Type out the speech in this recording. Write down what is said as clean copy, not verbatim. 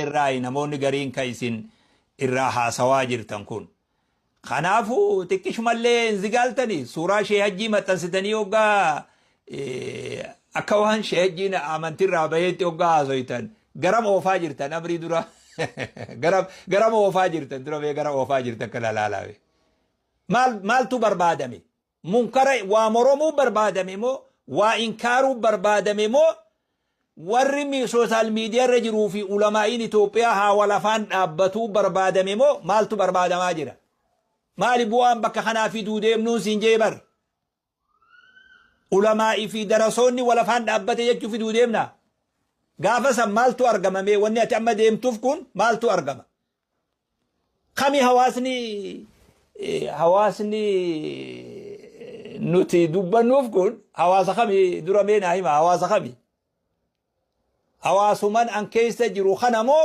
irraa namoonni gariin kan isin irraa haasawaa jirtan kun. Kanaafuu xiqqishumallee hin zigaaltanii suuraa Shee Hajjii maxxansitanii hoggaa akka waan Shee Hajjiin amantirraa baheetti hoggaa haasoytan garam oofaa jirtan amrii dura garam oofaa jirtan dura mee gara oofaa jirtan kana laalaa. Maal maaltu barbaadame? Munkara waa moromuu barbaadame moo waa inkaaruu barbaadame moo warri social media irra jiruu fi ulamaa'iin Itoophiyaa haa wal afaan dhaabbatuu barbaadame moo maaltu barbaadamaa jira? Maali bu'aan bakka kanaa fiduu deemnuun siin jee bar? Ulamaa'ii fi darasoonni wal afaan dhaabbate jechuu fiduu deemna? Gaafa san maaltu argama mee wanni ati amma deemtuuf kun maaltu argama? Kami hawaasni nuti dubbannuuf kun hawaasa kami dura mee naa hima hawaasa kami? Hawaasuman an keessa jiru kana moo?